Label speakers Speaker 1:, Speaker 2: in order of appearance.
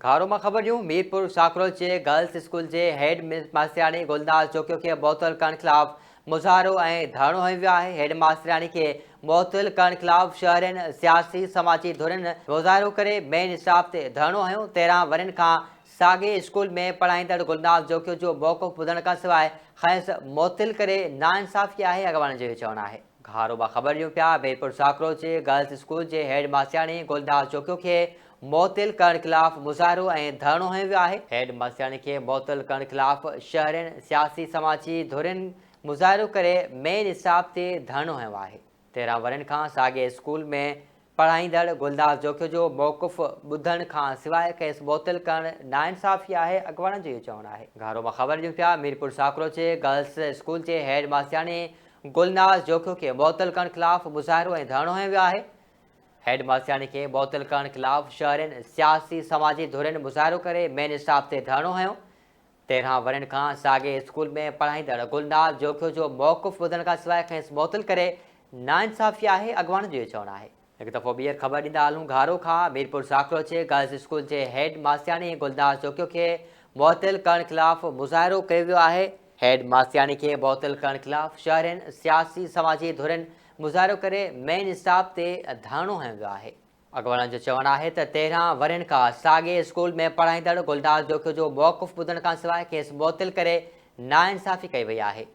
Speaker 1: گهارو مان خبر ڏيون ميرپور ساڪرو جي گرلس اسڪول جي هيڊ ماسترياڻي گلناز جوکيو کي معطل ڪرڻ خلاف مظاهرو ۽ ڌرڻو هنيو ويو آهي. هيڊ ماسترياڻي کي معطل ڪرڻ خلاف شهرين، سياسي سماجي ڌرين مظاهرو ڪري مين اسٽاف تي ڌرڻو هنيو. 13 ورهين کان ساڳئي اسڪول ۾ پڙهائيندڙ گلناز جوکيو جو موقف ٻڌڻ کانسواء کانئس معطل ڪري ناانصافي آهي اڳواڻن جو اهو چوڻ آهي. گهارو مان خبر ڏيون پيا ميرپور ساڪرو جي گرلس اسڪول جي هيڊ ماسترياڻي گلناز جوکيو کي معطل ڪرڻ خلاف مظاهرو ۽ ڌرڻو هنيو ويو آهي. هيڊ ماسترياڻي کي معطل ڪرڻ خلاف شهرين، سياسي سماجي ڌرين مظاهرو ڪري مين اسٽاپ تي ڌرڻو هنيو آهي. 13 ورهين کان ساڳئي اسڪول ۾ پڙهائيندڙ گلناز جوکيو جو موقف ٻڌڻ کان سواء کيس معطل ڪرڻ ناانصافي آهي، اڳواڻن جو اهو چوڻ آهي. گهارو مان خبر ڏيون پيا ميرپور ساڪرو جي گرلس اسڪول جي هيڊ ماسترياڻي گلناز جوکيو کي معطل ڪرڻ خلاف مظاهرو ۽ ڌرڻو هنيو ويو آهي. هيڊ ماسترياڻي کي معطل ڪرڻ خلاف شهرين، سياسي سماجي ڌرين مظاهرو ڪري مين اسٽاف تي ڌرڻو هنيو. 13 ورهين کان ساڳئي اسڪول ۾ پڙهائيندڙ گلناز جوکيو جو موقف ٻڌڻ کانسواء کيس معطل ڪري ناانصافي آهي، اڳواڻن جو اهو چوڻ آهي. هڪ دفعو ٻيهر خبر ڏيندا هلون گهارو کان ميرپور ساڪرو جي گرلز اسڪول جي هيڊ ماسترياڻي گلناز جوکيو کي معطل ڪرڻ خلاف مظاهرو ڪيو ويو آهي. هيڊ ماسترياڻي کي معطل ڪرڻ خلاف شهرين، سياسي سماجي ڌرين مظاهرو ڪري مين اسٽاپ تي ڌرڻو هنيو ويو آهي. اڳواڻن جو چوڻ آهي ته 13 ورهين کان ساڳئي اسڪول ۾ پڙهائيندڙ گلناز جوکيو جو موقف ٻڌڻ کانسواء کيس معطل ڪري ناانصافي ڪئي وئي آهي.